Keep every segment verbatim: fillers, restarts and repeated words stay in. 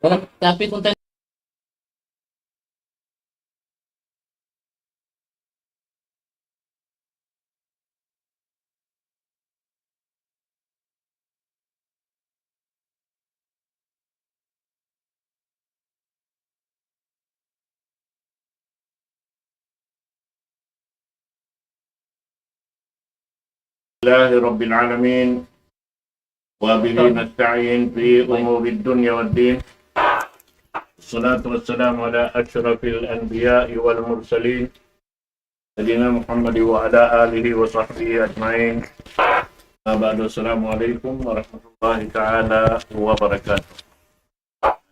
Tapi kung لله رب العالمين، وبه نستعين في أمور الدنيا والدين. والصلاة والسلام على أشرف الأنبياء والمرسلين، سيدنا محمد وعلى آله وصحبه أجمعين. أما بعد، السلام عليكم ورحمة الله تعالى وبركاته.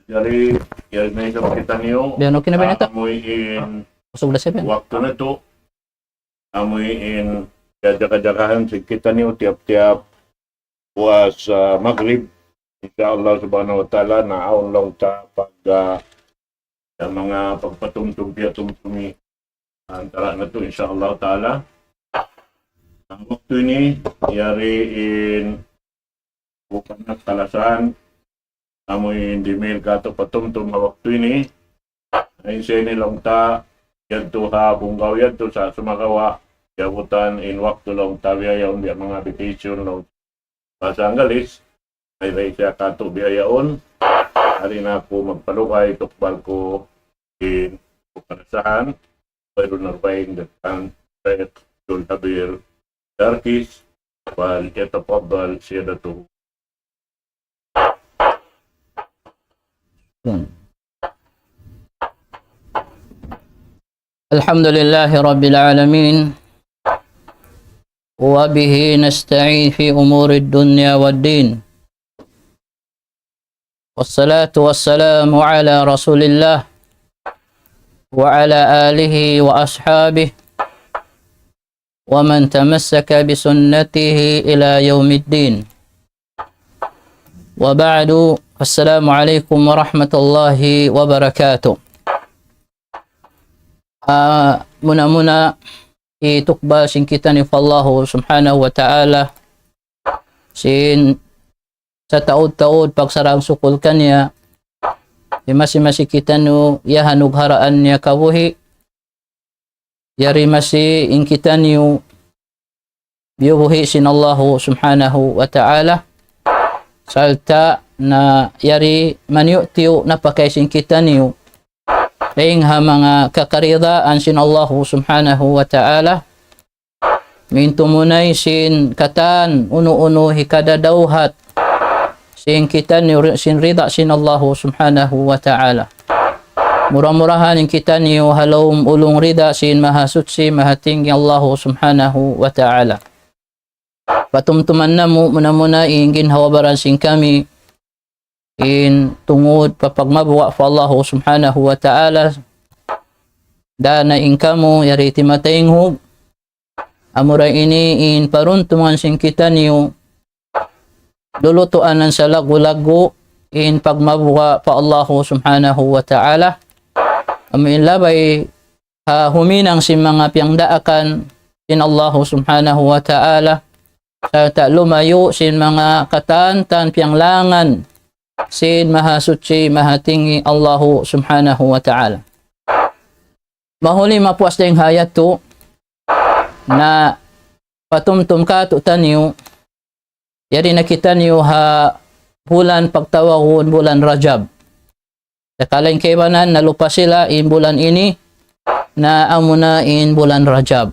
Jari, ya, na isab kitaniyu, Yan, okay na ba nito? Amuin Usog na siya, Ben. Waktu natu', amuin, ya, jaga-jagahan sin kitaniyu tiyap-tiyap puas, ah, Maghrib. Insya Allah subhanahu wa ta'ala, na awn laung ta pag, ah, ya, manga pagpatumtum, piyatumtumi antara natu', insya Allah ta'ala. Ah, waktu ini, yari in bukan na kalasahan, amuin dimihil katu' patumtum ha waktu ini. In sa ini laung ta, yadtu ha Bunggaw yadtu sa Sumagawa', yabutan in waktu laung ta biya' yaun, biya' manga vacation laung bahasa Anggalis, ay, ay siya katu' biya' yaun. Di' na aku magpalugay, tukbal ku in kalasahan, khairun arba'in, Datuk Sheikh Abdul Khabir Darkis, فليتفضل سيادته. الحمد لله رب العالمين، وبه نستعين في أمور الدنيا والدين، والصلاة والسلام على رسول الله وعلى آله وأصحابه ومن تمسك بسنته إلى يوم الدين. وبعد، السلام عليكم ورحمة الله وبركاته. Ah, muna-muna, hitukbal sin kitaniyu pa Allahu subhanahu wa ta'ala, sin sataud-taud pagsarang-sukul kaniya, di' masi-masi kitaniyu, ya hanugharaan niya kabuhi', yari masi in kitaniyu biyubuhi' sin Allahu subhanahu wa ta'ala, sarta' na yari maniyu'-tiyu' na pakay sin kitaniyu dayn ha manga kakaridaan sin Allahu subhanahu wa ta'ala, mintumunay sin katan unu-unu hikadadawhat sin kitaniyu, sin rida sin Allahu subhanahu wa ta'ala. Mura-murahan in kitaniyu ha lawm ulung rida sin Mahasuchi, Mahatinggi Allahu subhanahu wa ta'ala. Patumtuman namu' muna-muna in ginhawa-baran sin kami, in tungud pa pagmabuga' pa Allahu subhanahu wa ta'ala, dayn ha in kamu yari timataynghug, amura ini in paruntungan sin kitaniyu, lulutuanan sa laggu'-laggu' in pagmabuga' pa Allahu subhanahu wa ta'ala. Amu in labay ha huminang sin manga piyangdaakan sin Allahu subhanahu wa ta'ala, sarta' lumayu' sin manga katantan piyanglangan sin Mahasuchi, Mahatinggi Allahu subhanahu wa ta'ala. Mahuli mapuas dayn ha yadtu na patumtum katu'taniyu, yari na kitaniyu ha bulan pagtawagun bulan Rajab. Sakali in kaibanan nalupa sila in bulan ini, na amuna in bulan Rajab.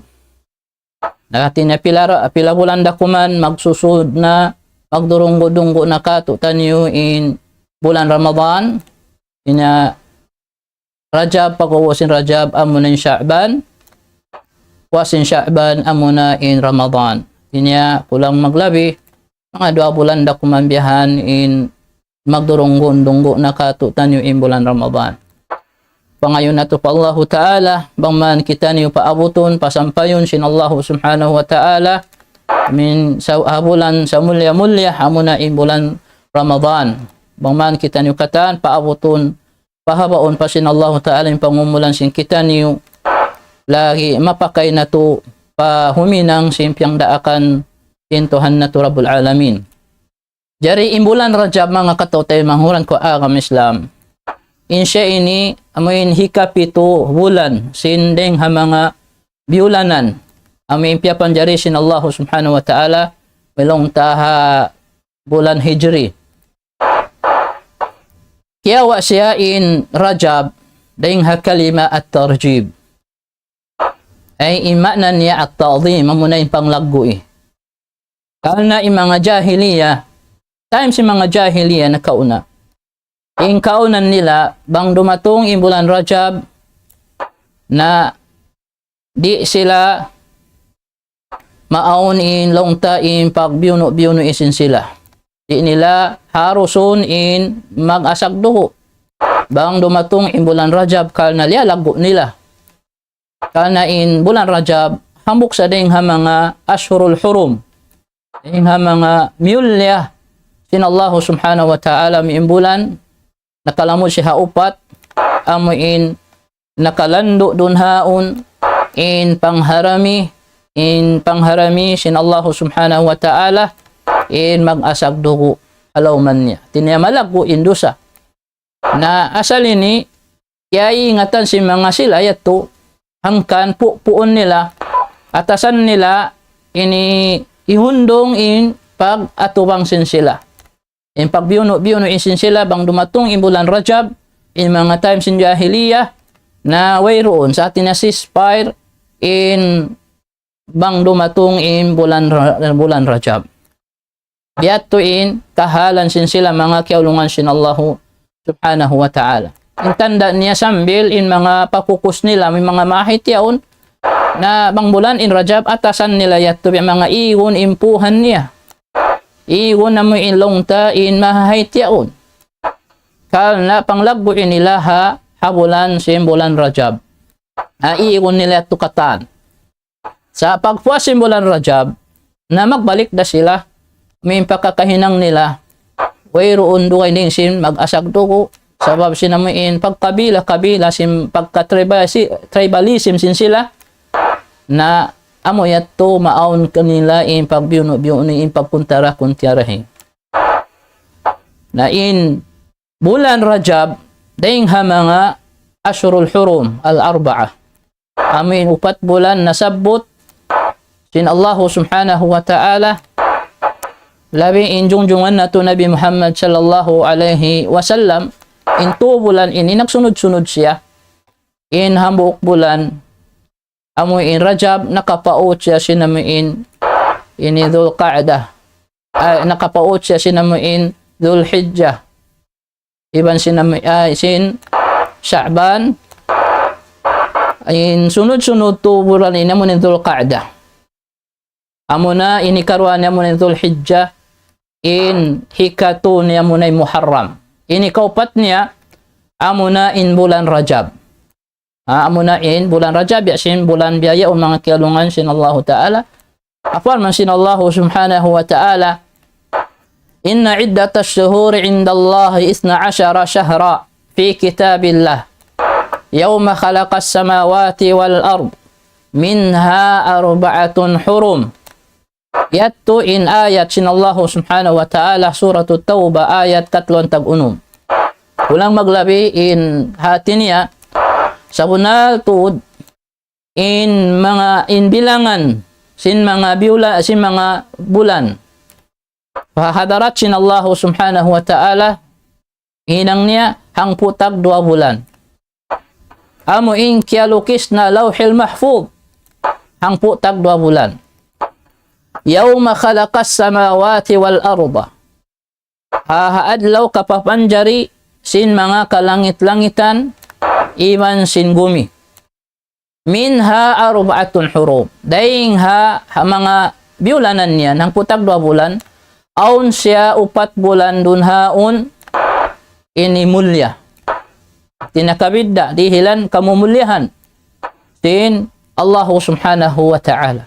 Na hati niya pila ra-, pila bulan da kuman magsusud na, magdurunggu'-dunggu' na katu'taniyu in bulan Ramadan. Hati niya Rajab, pag'ubus sin Rajab, amuna in Sha'ban. Puas sin Sha'ban, amuna in Ramadan. Hati niya kulang maglabi, manga duwa bulan da kuman biya' yan in magdurunggu'-dunggu' na katu'taniyu in bulan Ramadan. Pangayuun natu' pa Allahu ta'ala, bang man kitaniyu paabutun, pasampayun sin Allahu subhanahu wa ta'ala, amuin sa-, ha bulan samulliya-mulliya, amuna in bulan Ramadan. Bang man kitaniyu katan paabutun, pahabaun pa sin Allahu ta'ala in pangumulan sin kitaniyu, lagi' mapakay natu' pa huminang sin piyangdaakan sin Tuhan natu' Rabbul Alamin. Jari in bulan Rajab, manga kataw-taymanghuran ku agama Islam, in siya ini, amu in hikapitu bulan, sin dayng ha manga biyulanan, amu in piyapanjari sin Allah subhanahu wa ta'ala, laung ta ha bulan Hijri. Kiyawa' siya in Rajab, dayng ha kalima at-tarjib. Ay, in maana niya at-ta'zim, amuna in panglaggu' eh. Karna' in manga jahiliya, time sin manga jahiliya nakauna. In kaunan nila, bang dumatung in bulan Rajab, na di' sila maawn in laung ta in pagbiyunu'-biyunu' sin sila. Di' nila harusun in mag-asag dugu'. Bang dumatung in bulan Rajab karna' liyalaggu' nila. Karna' in bulan Rajab, hambuuk sa dayng ha manga ashhurul hurum. Dayng ha manga miyulliya sin Allah subhanahu wa ta'ala, amu in bulan nakalamud siya ha upat, amu in nakalandu' duun haun, in pangharami, in pangharami sin Allah subhanahu wa ta'ala, in mag-asag dugu' ha lawm niya. Hati niya malaggu' in dusa. Na asal ini, kiyaingatan sin manga sila yadtu, hangkan pu-puun nila, atasan nila, ini ihundung in pag-atubang sin sila. In pagbiyunu'-biyunu' sin sila, bang dumatung in bulan Rajab, in manga time sin jahiliya, na wayruun, sa' hati niya ceasefire, in bang dumatung in bulan Ra-, bulan Rajab. Biya' yadtu in kahalan sin sila manga kiyaulungan sin Allahu subhanahu wa ta'ala. In tanda' niya sambil in manga pakukus nila, in manga mahayt yaun, na bang bulan in Rajab atasan nila yadtu biya' manga igun in puhan niya. Igun amu in laung ta in mahayt yaun. Karna' panglaggu' nila ha, ha bulan sin bulan Rajab. Na igun nila yadtu katan. Sa' pagpuas sin bulan Rajab, na magbalik da sila, amu in pagkakahinang nila, wayruun dugaing sin mag-asag dugu', sabab sin amu in pagkabila-kabila sin pagka-tribal-, si-, tribalism sin sila, na amu yadtu maawn kanila in pagbiyunu'-biyunu', in pagkuntara-kuntarahi. Na in bulan Rajab, dayng ha manga ashhurul hurum al-arba'a. Amu in upat bulan nasabbut sin Allahu subhanahu wa ta'ala, labi in jungjungan natu' Nabi Muhammad sallallahu alayhi wasallam, in tū bulan ini nagsunud-sunud siya. In hambuuk bulan, amu in Rajab, nakapaut siya sin amu in, ini Dhul Qa'dah. Ah, nakapaut siya sin amu in Dhul Hijjah. Iban sin amu, ah, sin Sha'ban. In sunud-sunud tū bulan ini amu in Dhul Qa'dah. Amuna in hikaruwa niya amu in Dhul Hijjah. In hikatū niya amu in Muharram. In hikaupat niya amuna in bulan Rajab. Ha, amuna in bulan Rajab, biya' sin bulan biya' yaun manga kiyaulungan sin Allahu ta'ala. Parman sin Allahu subhanahu wa ta'ala, إن عدة الشهور عند الله اثنا عشر شهرا في كتاب الله يوم خلق السماوات والأرض منها أربعة حرم. Yadtu in ayat sin Allahu subhanahu wa ta'ala, Suratut Tawbah, ayat katluan tag unum. Kulang maglabi in hati niya, sabunnal tuud in manga, in bilangan sin manga biula-, sin manga bulan. Ha hadarat sin Allahu subhanahu wa ta'ala, hinang niya hangpu' tag duwa bulan. Amu in kiyalukis na Lawhil Mahfuz, hangpu' tag duwa bulan. يوم خلق السماوات والأرض. Ha, ha adlaw kapapanjari sin manga kalangit-langitan iban sin gumi. منها أربعة حرم. Dayng ha, ha manga biyulanan yan, hangpu' tag duwa bulan, awn siya upat bulan duun haun ini mulliya. Hati niya kabidda', dihilan kamumulliyahan sin Allahu subhanahu wa ta'ala.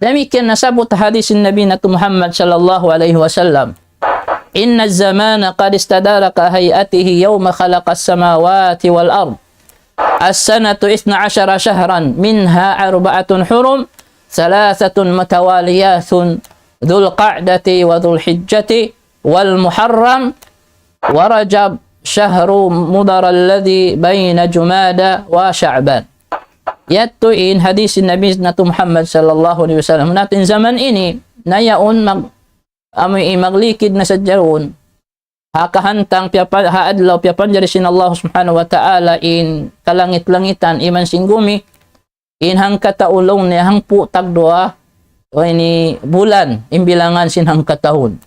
Damikkiyan nasabbut ha hadis sin Nabi natu' Muhammad sallallahu alayhi wasallam, إن الزمان قد استدار كهيئته يوم خلق السماوات والأرض. السنة اثنا عشر شهرا منها أربعة حرم ثلاثة متواليات ذو القعدة وذو الحجة والمحرم ورجب شهر مضر الذي بين جمادى وشعبان. Yadtu in hadis sin Nabi natu' Muhammad sallallahu alayhi wasallam. Natu' in jaman ini, na yaun mag-, amu in maglikid na sadja yaun. Ha kahantang piyapa-, ha adlaw piyapanjari sin Allah subhanahu wa ta'ala in kalangit-langitan iban sin gumi, in hangkatahun laung niya hangpu' tagduwa, o ini bulan, in bilangan sin hangkatahun.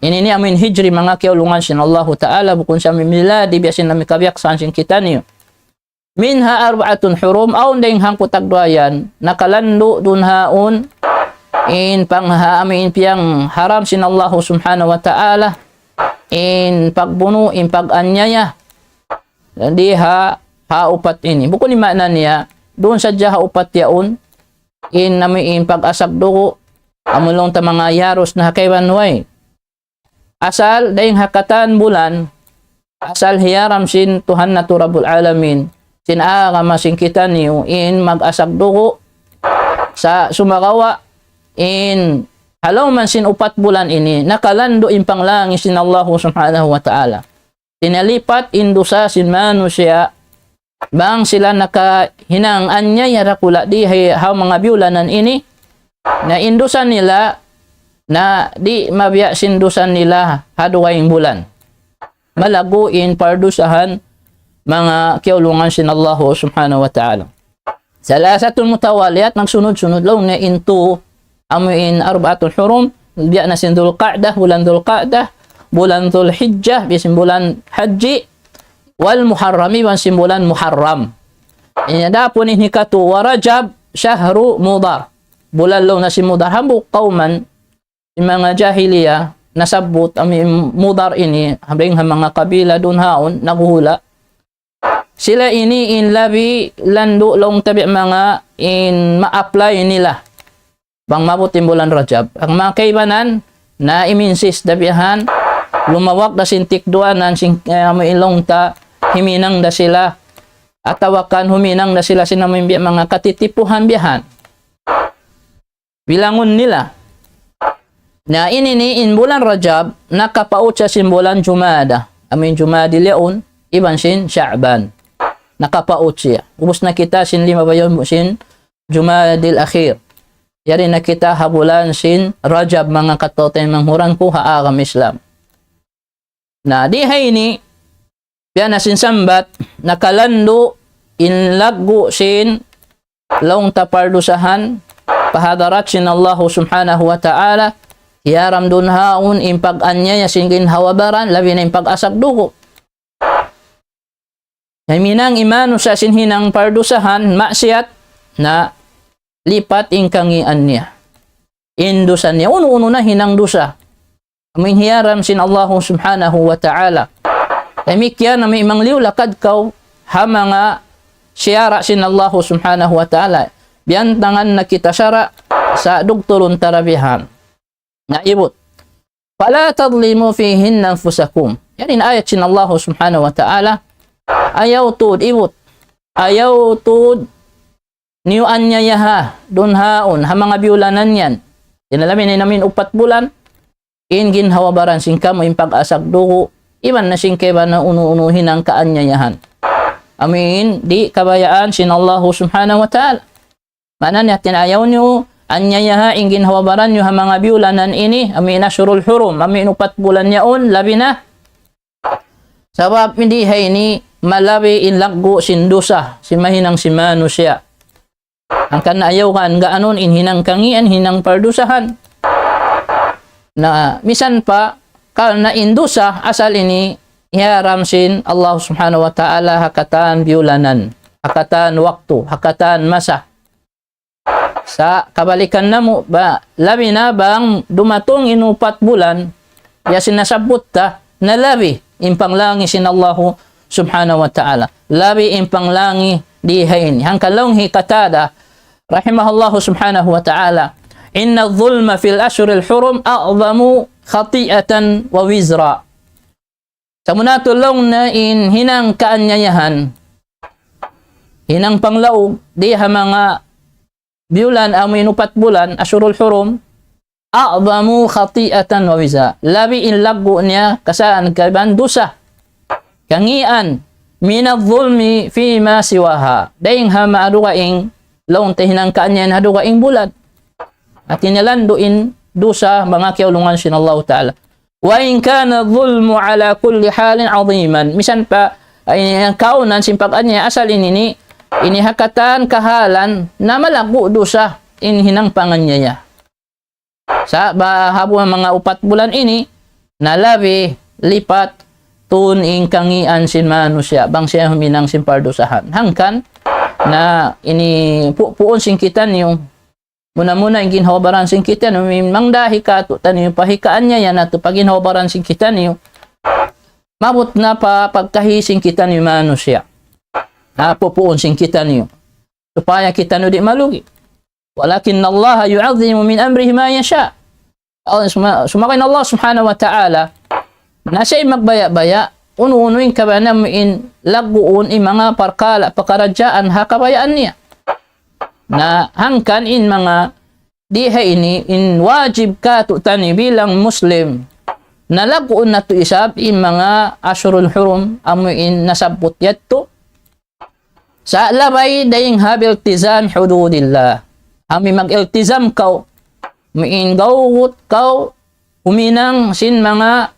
Ini ini amu in hijri manga kiyaulungan sin Allahu ta'ala, bukun sa amu in miladi biya' sin amu in kabiyaksahan sin kitaniyu. منها أربعة حرم, awn dayng hangpu' tagduwa yan, nakalandu' duun ha yaun, in pangha-, amu in piyangharam sin Allahu subhanahu wa ta'ala, in pagbunu', in pag-anyaya, di ha, ha upat ini. Bukun in maana niya, duun sadja ha upat yaun, in amu in pag-asag dugu', amu laung ta manga yarus na ha kaibanan way. Asal dayng ha katan bulan, asal hiyaram sin Tuhan natu' Rabbul Alamin, sin agama sin kitaniyu in mag-asag dugu', sa' sumagawa' in ha lawm sin upat bulan ini, nakalandu' in panglangi sin Allahu subhanahu wa ta'ala. Sinalipat in dusa sin manusiya', bang sila nakahinang anyaya dakula' di ha, ha manga biyulanan ini, na in dusa nila, na di' mabiya' sin dusa nila ha dugaing bulan. Malaggu' in pardusahan manga kiyaulungan sin Allahu subhanahu wa ta'ala. ثلاثة متواليات, magsunud-sunud laung niya in tū, amu in أربعة حرم, biya' na sin Dhul Qa'dah, bulan Dhul Qa'dah, bulan Dhul Hijjah, biya' sin bulan Hajji, والمحرم, iban sin bulan Muharram. Ini adapun in hikatū, ورجب شهر مضر. Bulan laung niya sin Mudar, hambuuk kawman, in manga jahiliya, nasabbut amu in Mudar ini, hambuuk ha manga kabila duun ha yaun, naghuhula'. Sila ini in labi landu' laung ta biya' manga in ma-apply nila. Bang maabut in bulan Rajab. Bang manga kaibanan, na iminsist da biya' yan, lumawag da sin tikduanan sin, eh, amu in laung ta, himinang da sila, atawa kan huminang da sila sin amu in biya' manga katitipuhan biya' yan. Bilangun nila. Na ini ini in bulan Rajab, nakapaut siya sin bulan Jumada. Amu in Jumadil yaun, iban sin Sha'ban. Nakapaut siya. Ubus na kita sin lima bayun sin Jumadil Akhir. Yari na kita ha bulan sin Rajab, manga kataymanghuran ku ha agama Islam. Na, di ha ini, biya' na sin sambat, nakalandu' in laggu' sin laung ta pardusahan, pa hadarat sin Allahu subhanahu wa ta'ala, hiyaram duun ha yaun in pag-anyaya sin ginhawa-baran, labi na in pag-asag dugu'. Himinang in manusiya' sin hinang pardusahan, maksiyat, na lipat in kangīan niya. In dusa niya, unu-unu na hinang dusa. Amu in hiyaram sin Allahu subhanahu wa ta'ala. Damikkiyan amu in mangliyu lakad kaw ha manga siyara' sin Allahu subhanahu wa ta'ala. Biyantangan na kita sara' sa' dugturun ta ra bihan. Na ibut. فلا تظلموا فيهن أنفسكم. Yan in ayat sin Allahu subhanahu wa ta'ala. Ayaw tuud, ibut. Ayaw tuud niyu anyayaha, duun ha yaun, ha manga biyulanan yan. Di' na labi na in amu in upat bulan, in ginhawa-baran sin kamu, in pag-asag dugu', iban na sin kaibanan unu-unu hinang kaanyayahan. Amu in, di' kabayaan sin Allahu subhanahu wa ta'ala. Maana niya, ayaw niyu anyayaha in ginhawa-baran niyu ha manga biyulanan ini, amu in ashhurul hurum, amu in upat bulan yaun, labi na. Sabab di ha ini malabi in laggu' sin dusa, sin mahinang sin manusiya'. Hangkan ayaw kan gaanun in hinang kangīan, hinang pardusahan. Na, misan pa, karna' in dusa asal ini hiyaram sin Allah subhanahu wa ta'ala ha katan biyulanan, ha katan waktu, ha katan masa. Sa' kabalikan namu' ba, labi na bang dumatung in upat bulan, biya' sin nasabbut ta, na labi in panglangi sin Allahu subhanahu wa ta'ala. Labi in panglangi di ha ini. Hangkan laung hi Qatada, rahimahullahu subhanahu wa ta'ala, إن الظلم في الأشهر الحرم أعظم خطيئة ووزرا. Sabunnal tuud laung niya in hinang kaanyayahan, hinang panglaug, di ha manga biyulan amu in upat bulan, ashhurul hurum, أعظم خطيئة ووزرا. Labi in laggu' niya kasaan kaiban dusa. kangīan, من الظلم فيما سواها. Dayng ha manga dugaing, laung ta hinang kaanyayan ha dugaing bulad. Hāti niya landu' in dusa manga kiyaulungan sin Allahu Ta'ala. وإن كان الظلم على كل حال عظيما. Misan pa, ay, in kaunan sin pag-anyaya asal ini, ini, ini ha katan kahalan na malaggu' dusa in hinang panganyaya. Sa' ba ha bulan manga upat bulan ini, na labi lipat tuud in kangīan sin manusiya', bang siya huminang sin pardusahan. Hangkan, na ini pu-, puun sin kitaniyu, muna-muna in ginhawa-baran sin kitaniyu, mimang dahi kātu'niyu, pa hikaanyaya natu', pa ginhawa-baran sin kitaniyu, maabut na pa pagkahi sin kitaniyu manusiya'. Na pupuun sin kitaniyu. Supaya kitaniyu di' malugi. ولكن الله يعظم من أمره ما يشاء. Allah, suma-, sumagawa' in Allah Subhanahu wa Ta'ala, na siya in magbaya'-baya', unu-unu in kabayaan niya amu in lagguun in manga parkala', pakaradjaan ha kabayaan niya. Na hangkan in manga di ha ini, in wajib kātu'niyu bilang Muslim, na lagguun natu' isab in manga ashurul hurum, amu in nasabbut yadtu, sa' labay dayng ha بالتزام حدود الله. Amu in mag-iltizam kaw, amu in gawgut kaw, huminang sin manga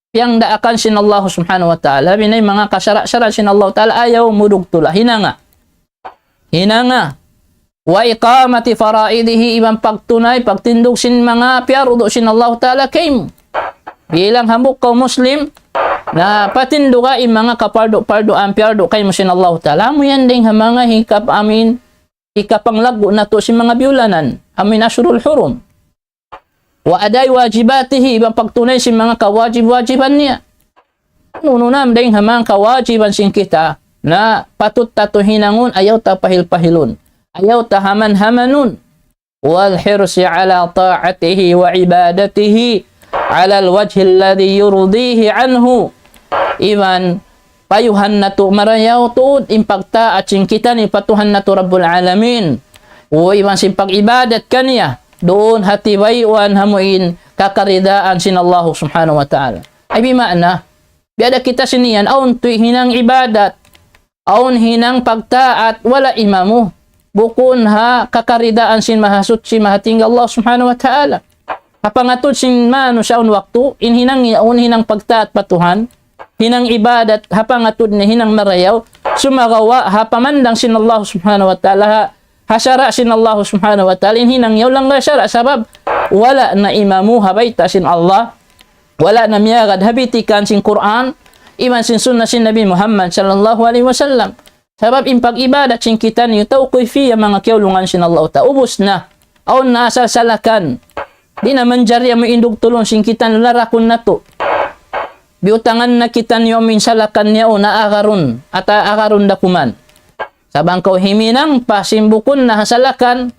piyangdaakan sin Allah Subhanahu wa Ta'ala, binay manga kasara'-sara' sin Allah Ta'ala, ayaw mu dugtula, hinanga. Hinanga. وإقامة فرائضه, iban pagtunay, pagtindug sin manga piyardu sin Allah Ta'ala kaymu. Bilang hambuuk kaw Muslim, na patinduga in manga kapardu-parduan piyardu kaymu sin Allah Ta'ala. Amu yan dayng ha manga hikap-, amu in hikapanglaggu' natu' sin manga biyulanan. Amu in ashurul hurum. وأداء واجباته, iban pagtunay sin manga kawajib-wajiban niya. Unu-unu na dayng ha manga kawajiban sin kita, na patut ta tuud hinangun, ayaw ta pahil-pahilun. Ayaw ta haman-hamanun. والحرص على طاعته وعبادته على الوجه الذي يرضيه عنه. Iban payuhan natu' marayaw tuud in pagtaat sin kitaniyu pa Tuhan natu' Rabbul Alamin. O iban sin pag-ibadat kaniya, duun ha tibayuan amu in kakaridaan sin Allah Subhanahu wa Ta'ala. Ay bima'na, biya' da kita sin yan, awn tuud hinang ibadat, awn hinang pagtaat, wala' imamu. Bukun ha kakaridaan sin Mahasuchi, Mahatinggi Allah Subhanahu wa Ta'ala. Ha pangatud sin manusiya' awn waktu, in hinang yaun hinang pagtaat pa Tuhan, hinang ibadat, ha pangatud niya hinang marayaw, sumagawa' ha pamandang sin Allah Subhanahu wa Ta'ala, ha, ha sara' sin Allah Subhanahu wa Ta'ala, in hinang yaun langgal sara' sabab, wala' na imamu ha bayta' sin Allah, wala' na miyagad ha bitikan sin Qur'an, iban sin sunnah sin Nabi Muhammad sallallahu alayhi wasallam. Sabab in pag-ibadat sin kitaniyu tawqifiyyah manga kiyaulungan sin Allah Ta'ala. Ubus na. Awn na asal salakan. Di' na manjari amu in dugtulun sin kitaniyu larakun natu'. Biyutangan na kitaniyu amu in salakan niya o na agarun. Ata agarun da kuman. Sa' bang kaw himinang pa sin bukun na ha salakan,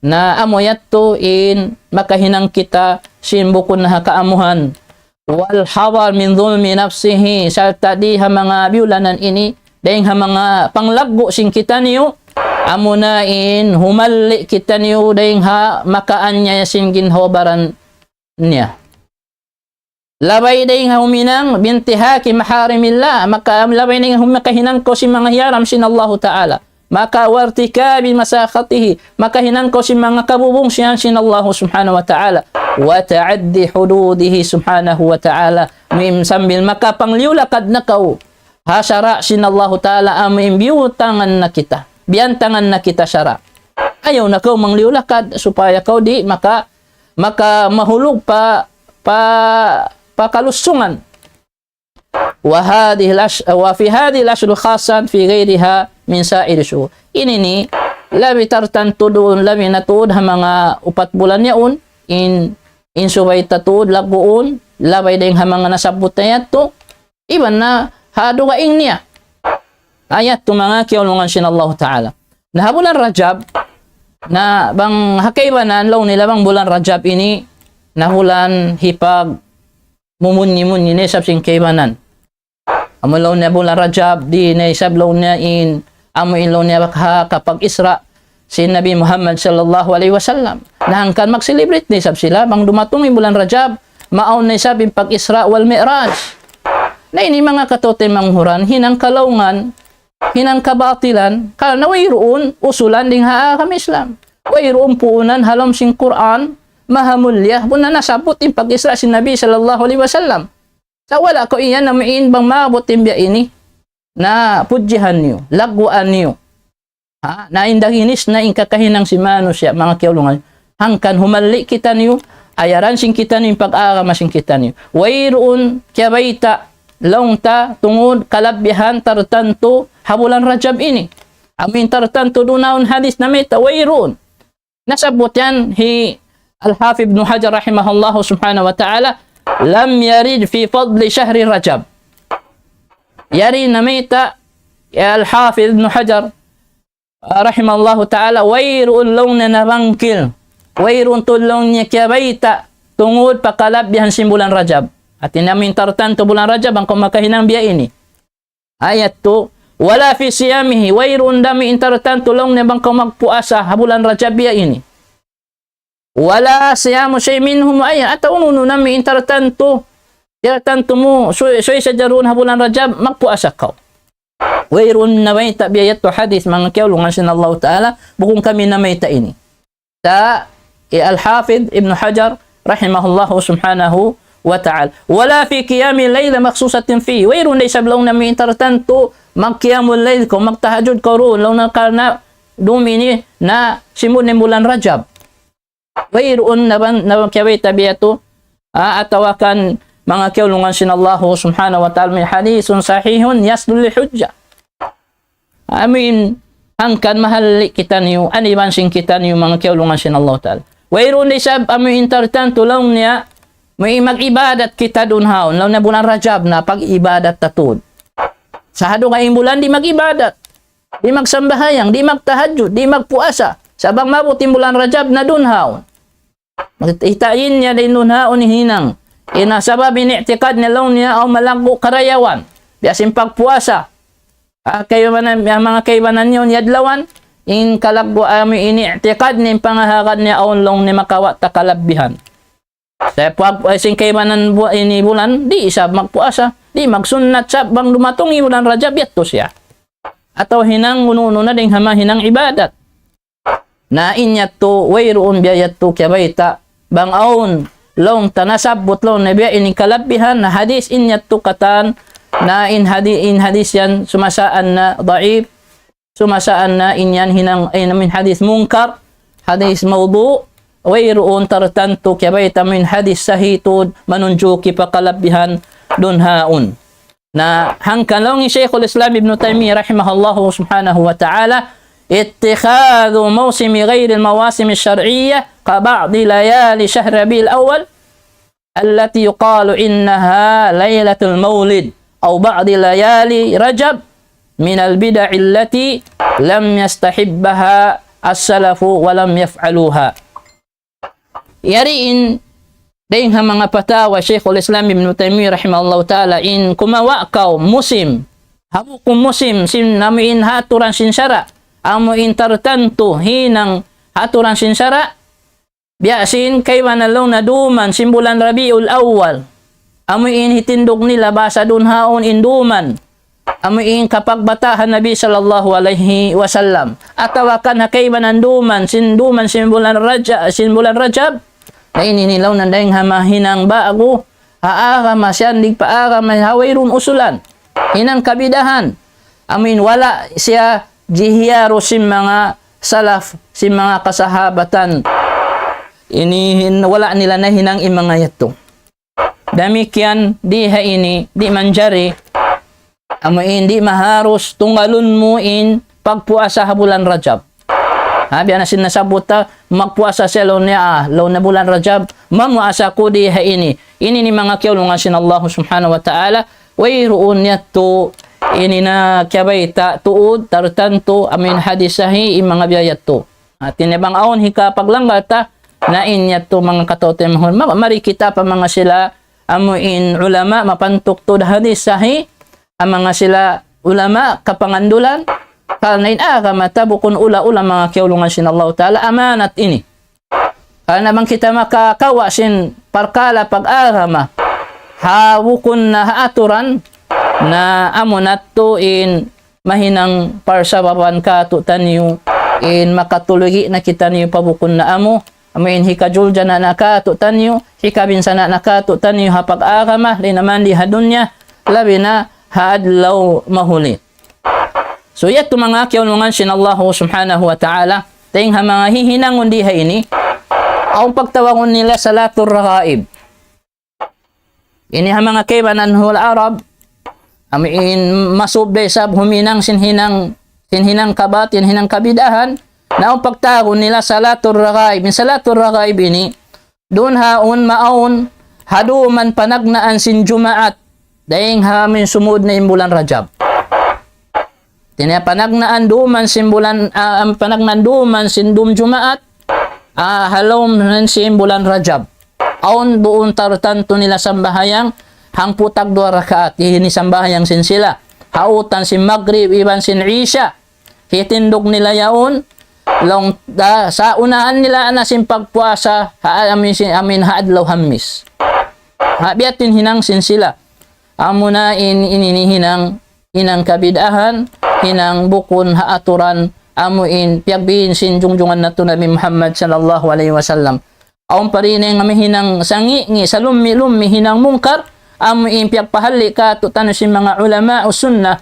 na amu yadtu in makahinang kita sin bukun na ha kaamuhan. والحذر من ظلم نفسه, sarta' di ha manga biyulanan ini, dayng ha manga panglaggu' sin kitaniyu, amuna in humalli' kitaniyu dayng ha makaanyaya sin ginhawa-baran niya. Labay dayng ha huminang بانتهاك محارم الله, maka labay dayng ha hum-, makahinang kaw sin manga hiyaram sin Allahu Ta'ala. Maka وارتكاب مساخطه, makahinang kaw sin manga kabubungsihan sin Allah Subhanahu wa Ta'ala. وتعدي حدوده سبحانه وتعالى, amu in sambil makapangliyu lakad na kaw ha sara' sin Allahu Ta'ala, amu in biyutangan na kita, biyantangan na kita sara'. Ayaw na kaw mangliyu lakad supaya kaw di' maka-, maka mahulug pa, pa, pa kalusungan. وهذه الأش-، وفي هذه الأشهر خاصة في غيرها من سائر الشهور. Ini ini, labi tartantu duun, labi na tuud ha manga upat bulan yaun, in, in subay ta tuud lagguun, labay dayng ha manga nasabbut ta yadtu, iban na ha dugaing niya. Ayat tu manga kiyaulungan sin Allah Ta'ala. Na ha bulan Rajab, na bang ha kaibanan laung nila bang bulan Rajab ini, na bulan hipag mumunyi-munyi na isab sin kaibanan. Amu laung niya bulan Rajab, di' na isab laung niya in, amu in laung niya ha kapag-Isra sin Nabi Muhammad sallallahu alayhi wasallam. Na hangkan mag-celebrate na isab sila, bang dumatung in bulan Rajab, maawn na isab in pag-Isra wal Mi'raj. Na ini manga kataw-taymanghuran, hinang kalaungan, hinang kabatilan, karna' wayruun usulan dayn ha agama Islam. Wayruun puunan ha lawm sin Qur'an, mahamulliya, bang na nasabbut in pag-Isra sin Nabi sallallahu alayhi wasallam. Sa' wala' kaw iyan na main bang maabut in biya' ini. Na pudjihan niyu, lagguan niyu. Ha? Na in daginis na in kakahinang sin manusiya', manga kiyaulungan. Hangkan humalli' kitaniyu, ayaran sin kitaniyu, in pag-agama sin kitaniyu. Wayruun kiyabayta', laung ta, tungud, kalabbihan, tartantu, ha bulan Rajab ini. Amu in tartantu duun awn hadis namayta', wayruun. Nasabbut yan hi Al-Hafidh Ibn Hajar rahimahullahu subhanahu wa ta'ala, لم يرد في فضل شهر رجب. Yari namayta', ya Al-Hafidh Ibn Hajar, ah, rahimahullahu ta'ala, wayruun laung niya nabangkil. Wayruun tuud laung niya kiyabayta', tungud pa kalabbihan sin bulan Rajab. Hati niya amu in tartantu bulan Rajab, bang kaw makahinang biya' ini. Ayat tu, ولا في صيامه, wayruun da amu in tartantu laung niya bang kaw magpuasa ha bulan Rajab biya' ini. ولا صيام شيء منه معين, atawa unu-unu na amu in tartantu, tartantu mu, su-, subay sadja duun ha bulan Rajab, magpuasa kaw. Wayruun nabayta' biya' yadtu hadis, manga kiyaulungan sin Allahu Ta'ala, bukun kami namayta' ini. Ta, i Al-Hafidh Ibn Hajar, rahimahullahu subhanahu wa ta'ala. ولا في قيام ليلة مخصوصة فيه. Wayruun da isab laung niya amu in tartantu, magqiyamul layl kaw, magtahajjud kaw duun, laung niya karna' dum ini na simud in bulan Rajab. Wayruun na bang, na bang kiyabayta' biya' yadtu, ah, atawa kan manga kiyaulungan sin Allahu subhanahu wa ta'ala من حديث صحيح يصلح للحجة. Amu in hangkan mahalli' kitaniyu, aniban sin kitaniyu manga kiyaulungan sin Allahu ta'ala. Wayruun da isab amu in tartantu laung niya, amu in mag-ibadat kita duun haun, laung niya bulan Rajab na pag-ibadat ta tuud. Sa' ha dugaing bulan di' mag-ibadat, di' magsambahayang, di' magtahajjud, di' magpuasa. Sa' bang maabut in bulan Rajab na duun haun. Magtahitayin niya dayn duun haun hinang. In sabab in i'tikad niya laung niya awn malaggu' karayawan. Biya' sin pagpuasa. Ah, kaibanan, manga kaibanan niya yadlawan, in kalaggu' amu in i'tikad niya, in pangahagad niya awn laung niya makawa' ta kalabbihan. Sa' pag, eh, sin kaibanan bu-, ini bulan, di' isab magpuasa, di' magsunnat sa' bang dumatung in bulan Rajab, yadtu siya. Atawa hinang unu-unu na dayn ha manga hinang ibadat. Na in yadtu, wayruun biya' yadtu kiyabayta'. Bang awn, laung ta nasabbut laung niya biya' ini kalabbihan, na hadis in yadtu katan, na in hadi-, in hadis yan sumasaan na daif, sumasaan na in yan hinang, eh, amu in hadis munkar, hadis mawdu', wayruun tartantu kiyabayta' amu in hadis sahih tuud manunjuki pa kalabbihan duun haun. Na hangkan laung hi Shaykhul Islam Ibn Taymiyyah rahimahullahu subhanahu wa ta'ala, اتخاذ موسم غير المواسم الشرعية كبعض ليالي شهر ربيع الأول التي يقال إنها ليلة المولد أو بعض ليالي رجب من البدع التي لم يستحبها السلف ولم يفعلوها. Yari in, dayn ha manga fatawa Shaykhul Islam Ibn Taymiyyah rahimahullahu ta'ala, in kumawa' kaw musim, ha bukun musim, sin amu in ha aturan sin sara', amu in tartantu hinang ha aturan sin sara', biya' sin kaibanan laung niya duman sin bulan Rabiul Awwal, amu in hitindug nila bahasa duun haun in duman. Amu in kapagbataan Nabi sallallahu alayhi wasallam. Atawa kan ha kaibanan duman, sin duman sin bulan Raja-, sin bulan Rajab. Na ini in laung niya dayn ha manga hinang ba'gu, ha agama siyandig pa agama, ha wayruun usulan. Hinang kabidahan. Amu in wala' siya jihiyaru sin manga salaf, sin manga kasahabatan. Ini hin-, wala' nila nahinang in manga yadtu. Damikkiyan, di' ha ini, di' manjari, amu in di' maharus tunggalun mu in pagpuasa ha bulan Rajab. Ha, biya' na sin nasabbut ta, magpuasa siya laung niya, ah, laung niya bulan Rajab, mamuasa aku di' ha ini. Ini in manga kiyaulungan sin Allah subhanahu wa ta'ala, wayruun yadtu, ini na kiyabayta' tuud, tartantu, amu in hadis sahih, in manga biya' yadtu. Hati niya bang awn hikapaglanggal ta, na in yadtu manga kataw-taymanghuran. Ma-, mari kita pa manga sila amu in ulama mapantuk tuud hadis sahih, ha manga sila ulama kapangandulan, karna' in agama ta bukun ula-ula manga kiyaulungan sin Allah ta'ala amanat ini. Karna' bang kita makakawa' sin parkala' pag-agama, ha bukun na ha aturan, Na amu na tuud in mahinang parsababan kātu'niyu, in makatulugi na kitaniyu pa bukun na amu, amu in hikajuljana na kātu'niyu, hikabinsana na kātu'niyu ha pag-agama, di' na man di ha dunya, labi na ha adlaw mahuli. So, yadtu manga kiyaulungan sin Allah Subhanahu wa Ta'ala, dayng ha manga hihinangun di ha ini, awn pagtawagun nila salatul raghaib. Ini ha manga kaibanan hula' Arab, amu in masub da isab huminang sin hinang, sin hinang kabatil, hinang kabid'ahan, na awn pagtawagun nila salatul raghaib. In salatul raghaib ini, duun ha yaun maawn ha duman panagnaan sin Jumaat, dayng ha amu in sumud na in bulan Rajab. Hati niya panagnaan duman sin bulan, ah, panagnaan duman sin dum Jumaat, ah, ha lawm sin bulan Rajab. Awn duun tartantu nila sambahayang hangpu' tagduwa rakaat, ini sambahayang sin sila. Ha utan sin Magrib iban sin Isya. Hitindug nila yaun, laung ta, sa' unahan nila na sin pagpuasa, ha, amu in sin, amu in ha adlaw Hamis. Ha, biya' ha yan in hinang sin sila. Amu na in, in ini hinang, hinang kabid'ahan, hinang bukun ha aturan, amu in piyagbin sin jungjungan natu' Nabi Muhammad sallallahu alayhi wasallam. Awn pa rin in amu hinang sangi'-ngi', salummi'-lummi', hinang mungkar, amu in piyagpahalli' kātu'niyu sin manga ulama sunnah,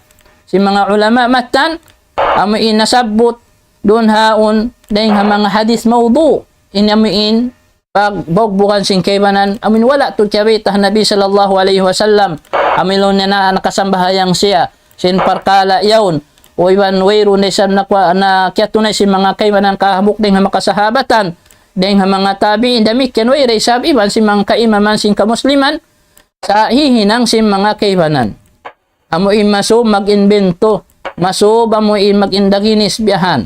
sin manga ulama mattan, amu in nasabbut duun ha yaun dayng ha manga hadith mawdu', in amu in pagbugbugan sin kaibanan, amu in wala' tuud kiyabayta' ha Nabi sallallahu alayhi wasallam, amu in laung niya na nakasambahayang siya sin parkala' yaun, o iban wayruun na isab na kuwa-, na kiyatunay sin manga kaibanan kahambuuk dayng ha manga sahabatan, dayng ha manga tabi'in, damikkiyan way da isab iban sin manga kaimaman sin kamusliman, sa' hihinang sin manga kaibanan. Amu in masub mag-imbento, masub amu in mag-indaginis biya' ha yan.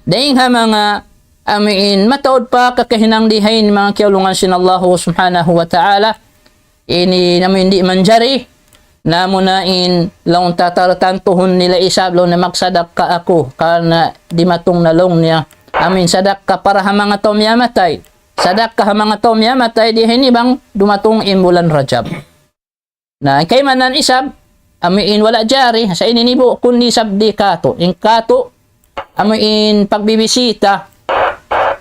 Dayng ha manga amu in mataud pa kakahinang di ha ini manga kiyaulungan sin Allah Subhanahu wa Ta'ala, ini amu in di' manjari, na amu na in laung ta tartantuhun nila isab laung na magsadakka aku, karna' dimatung na laung niya amu in sadakka para ha manga tau miyamatay. Sadakka ha manga tau miyamatay di ha ini bang dumatung in bulan Rajab. Na, kaibanan isab, amu in wala' jari, sa' ini nibu' kun isab di kātu'. In kātu', amu in pagbibisita.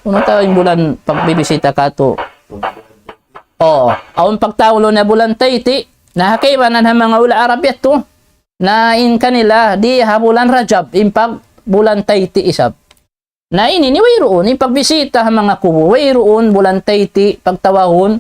Unu tau in bulan pagbibisita kātu'? O, awn pagtawagun na bulan Tayti', na ha kaibanan ha manga hula' Arab yadtu. Na in kanila, di ha bulan Rajab, in pag bulan Tayti' isab. Na ini, ini wayruun, in pagbisita ha manga kubul, wayruun bulan Tayti', pagtawagun,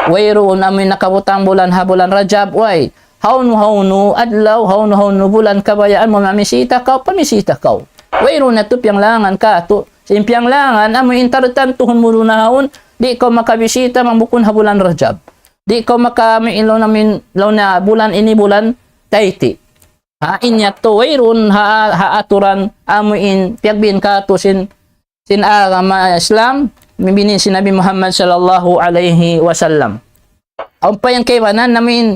wayruun amu in nakabutang bulan ha bulan Rajab, way. Hawnu-hawnu adlaw, hawnu-hawnu bulan kabayaan mu mamisita kaw, pamisita kaw. Wayruun na tuud piyanglangan kātu', sin piyanglangan, amu in tartantuhun mu duun ha yaun, di' kaw makabisita bang bukun ha bulan Rajab. Di' kaw maka-, amu in laung niya bulan ini bulan Tayti'. Ha, in yadtu wayruun ha, ha aturan amu in piyagbin kātu' sin, sin agama Islam, bibin sin Nabi Muhammad sallallahu alayhi wasallam. Awn pa yan kaibanan amu in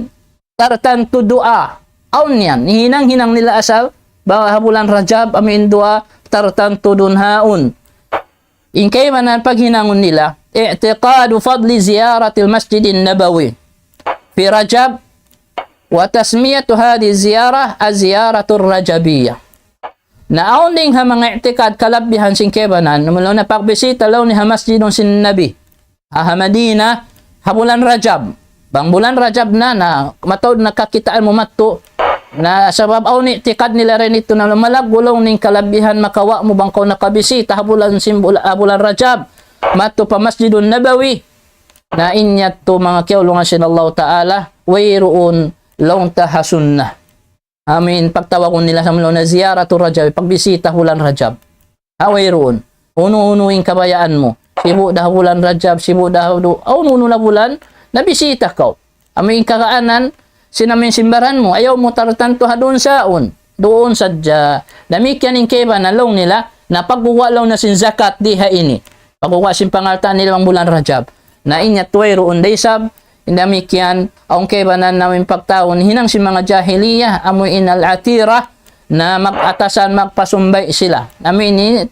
tartantu duwaa. Awn yan, hinang-hinang nila asal, bahwa ha bulan Rajab amu in duwaa tartantu duun ha yaun. In kaibanan paghinangun nila, اعتقاد فضل زيارة المسجد النبوي في رجب وتسمية هذه الزيارة الزيارة الرجبية. Na awn dayng ha manga i'tikad kalabbihan sin kaibanan, amu laung na pagbisita laung niya ha masjidun sin Nabi. Ha, ha Madina, ha bulan Rajab. Bang bulan Rajab na, na mataud na kakitaan mu madtu. Na sabab awn i'tikad nila dayn ditu na malaggu' laung niya in kalabbihan makawa' mu bang kaw nakabisita ha bulan sin bula-, ha bulan Rajab. Madtu pa Masjidun Nabawi. Na in yadtu manga kiyaulungan sin Allah Ta'ala, wayruun laung ta ha sunnah. Amu in pagtawagun nila sa' laung na ziyaratul Rajab, pagbisita bulan Rajab. Ha, wayruun. Unu-unu in kabayaan mu. Sibu' da bulan Rajab, sibu' da du-, unu-unu na bulan, nabisita kaw. Amu in kagaanan, sin amu in simbaran mu, ayaw mu tartantu ha duun sa yaun. Duun sadja. Damikkiyan in kaibanan laung nila, na pagguwa' laung na sin zakat di ha ini. Pagguwa' sin pangaltaan nila bang bulan Rajab. Na in yadtu wayruun da isab, damikkiyan, awn kaibanan amu in pagtawagun, hinang sin manga jahiliya, amu in al-atira, na mag-atasan, magpasumbay sila. Amu ini,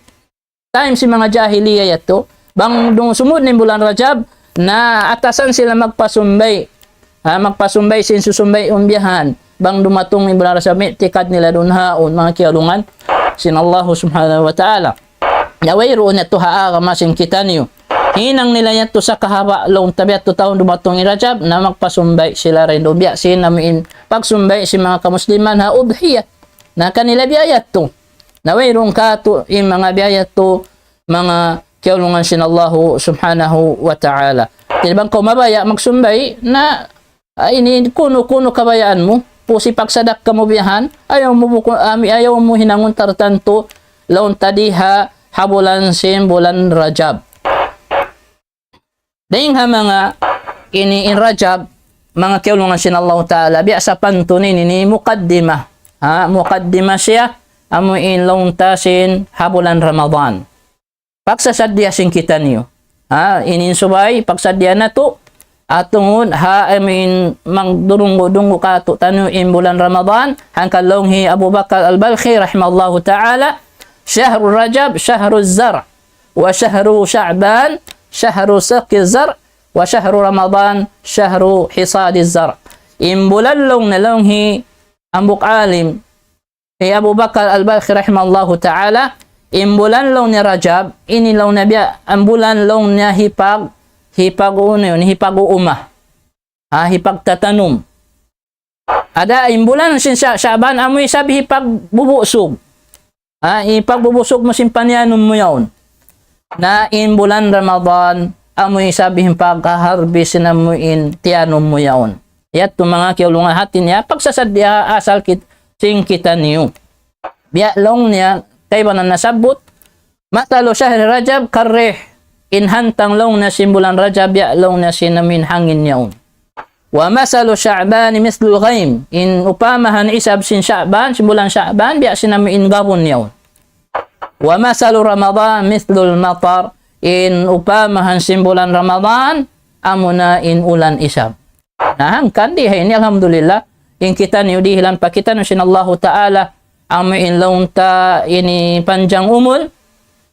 time sin manga jahiliya yadtu, bang duun sumud na in bulan Rajab, na atasan sila magpasumbay. Ha, magpasumbay sin susumbayun biya' ha yan. bang dumatung in bulan Rajab, i'tikad nila duun haun, manga kiyaulungan sin Allah Subhanahu wa Ta'ala. Na wayruun yadtu ha agama sin kitaniyu. Hinang nila yadtu sa kahaba' laung ta biya' yadtu tahun dumatung in Rajab, na magpasumbay' sila dayn duun biya' sin amu in pagsumbay' sin manga kamusliman ha udhiyah. Na kanila biya' yadtu. Na wayruun katu' in manga biya' yadtu manga kiyaulungan sin Allah Subhanahu wa Ta'ala. Di' bang kaw mabaya' magsumbay', na, ah, ini kunu-kunu kabayaan mu, pusi pagsadakka mu biya' yan, ayaw mu buku-, ami-, ayaw mu hinangun tartantu, laung ta di ha, ha bulan sin bulan Rajab. Dayn ha manga ini in Rajab, manga kiyaulungan sin Allah Ta'ala, biya' sapantun ini, ini mukaddimah. Ha, mukaddimah siya, amu in laung ta sin ha bulan Ramadan. Pagsasaddiya sin kitaniyu. Ha, ini in subay, pagsaddiya natu', ha tungud, ha, amu in mangdurunggu-dunggu kataniyu in bulan Ramadan, hangkan laung hi Abu Bakar Al-Balkhi, rahimahullahu ta'ala, شهر رجب شهر الزرع، وشهر شعبان شهر سقي الزرع، وشهر رمضان شهر حصاد الزرع. In bulan laung niya laung hi hambuuk alim, hi Abu Bakar Al-Balkhi rahimahullahu ta'ala, in bulan laung niya Rajab, ini laung niya biya', in bulan laung niya hipag-, hipag-unu yan, hipag-uuma. Ha, hipagtatanum. Ada in bulan sin Sya-, Sya'ban, amu isab hipagbubusug. Ha, hipagbubusug mu sin paniyanum mu yaun. Na in bulan Ramadan, amu isab hipaghaharbi sin amu in tiyanum mu yaun. Yadtu manga kiyaulungan hati niya, pagsasaddiya asal kit-, sin kitaniyu. Biya' laung niya, kaibanan nasabbut, مثل شهر رجب كالريح. In hantang laung niya sin bulan Rajab, biya' laung niya sin amu in hangin yaun. ومثل شعبان مثل الغيم. In upamahan isab sin Sya'ban, sin bulan Sya'ban, biya' sin amu in gabun yaun. ومثل رمضان مثل المطر. In upamahan sin bulan Ramadan, amuna in ulan isab. Na hangkan di ha ini, alhamdulillah, in kitaniyu dihilan pa kitaniyu sin Allahu Ta'ala, amu in laung ta ini panjang umul,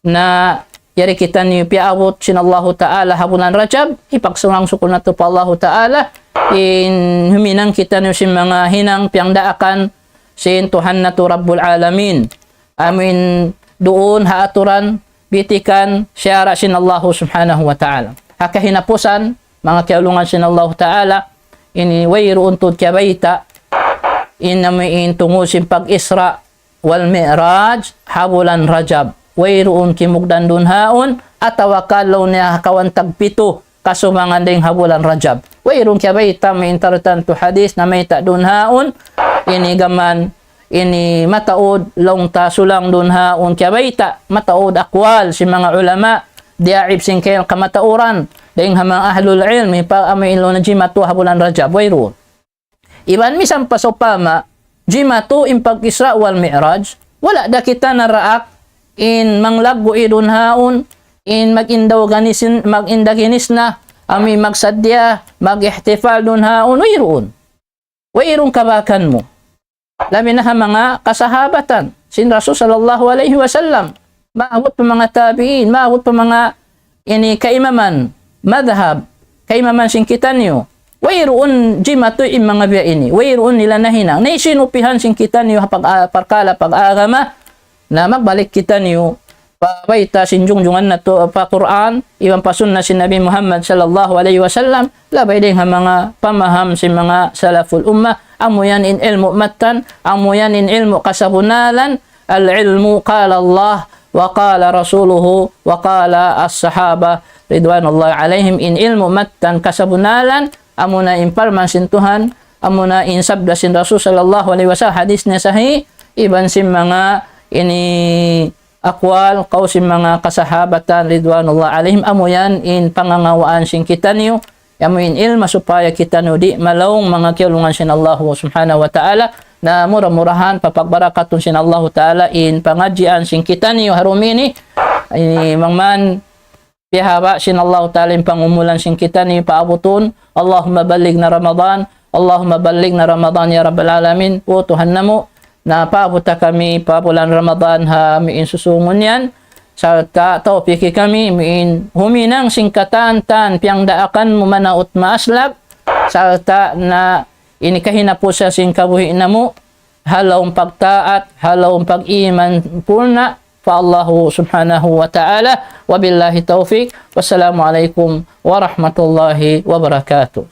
na yari kitaniyu piyaabut sin Allahu Ta'ala ha bulan Rajab, hipagsurang-sukul natu' pa Allahu Ta'ala, in huminang kitaniyu sin manga hinang piyangdaakan sin Tuhan natu' Rabbul Alamin. Amu in duun ha aturan bitikan siyara' sin Allahu Subhanahu wa Ta'ala. Ha kahinapusan, manga kiyaulungan sin Allahu Ta'ala, ini wayruun tuud kiyabayta', in amu in tungud sin pag-Isra' wal Mi'raj, ha bulan Rajab. Wayruun kimugdan duun haun, atawa ka laung niya ha kawan tagpitu, kasubangan dayn ha bulan Rajab. Wayruun kiyabayta' amu in tartantu hadis namayta' duun haun, ini gam mayan, ini mataud laung ta sulang duun haun kiyabayta', mataud akwal sin manga ulama, diyaib sin kay kamatauran, dayn ha manga ahlul ilmi, pa amu in laung niya jimatu ha bulan Rajab, wayruun. Iban misan pa sawpama, jimatu in pag-Isra' wal Mi'raj, wala' da kita naraak in manglaggu' duun haun, in mag-indaw ganisin, mag-inda ginis na, amu in magsaddiya, mag-ihtifal duun haun, wayruun. Wayruun kabakan mu. Labi na ha manga kasahabatan sin Rasul sallallahu alayhi wasallam. Maabut pa manga tabi'in, maabut pa manga ini kaimaman, madhab, kaimaman sin kitaniyu. Wayruun jimatu in manga biya' ini. Wayruun nila nahinang. Na hisiyu in upihan sin kitaniyu ha pag-, parkala' pag-agama. Na magbalik kitaniyu pa bayta' sin jungjungan natu', pa Qur'an, iban pa sunnah sin Nabi Muhammad sallallahu alayhi wasallam, labay dayn ha manga pamaham sin manga salaful ummah, amu yan in ilmu' mattan, amu yan in ilmu' kasabunnalan, العلم قال الله وقال رسوله وقال الصحابة رضوان الله عليهم. In ilmu' mattan kasabunnalan, amuna in parman sin Tuhan, amuna in sabda sin Rasul sallallahu alayhi wasallam, hadis niya sahih, iban sin manga ini akwal, kawl sin manga kasahabatan ridwanullah alayhim, amu yan in pangangawaan sin kitaniyu, amu in ilmu' supaya kitaniyu di' malaung manga kiyaulungan sin Allahu subhanahu wa ta'ala, na mura-murahan papagbarakatun sin Allahu ta'ala in pangadjian sin kitaniyu ha dum ini, ini bang man piyahaba' sin Allahu ta'ala in pangumulan sin kitaniyu paabutun. اللهم بلغنا رمضان، اللهم بلغنا رمضان يا رب العالمين. O Tuhan namu', na paabuta kami pa bulan Ramadan ha amu in susungun yan. Sarta' tawpiki kami amu in huminang sin katan-katan piyangdaakan mu manaut maaslag. Sarta' na ini kahinapusan sin kabuhi' namu', ha lawm pagtaat, ha lawm pag-iman purna' pa Allahu subhanahu wa ta'ala. Wabillahi tawfiq. Wassalamu alaykum warahmatullahi wabarakatuh.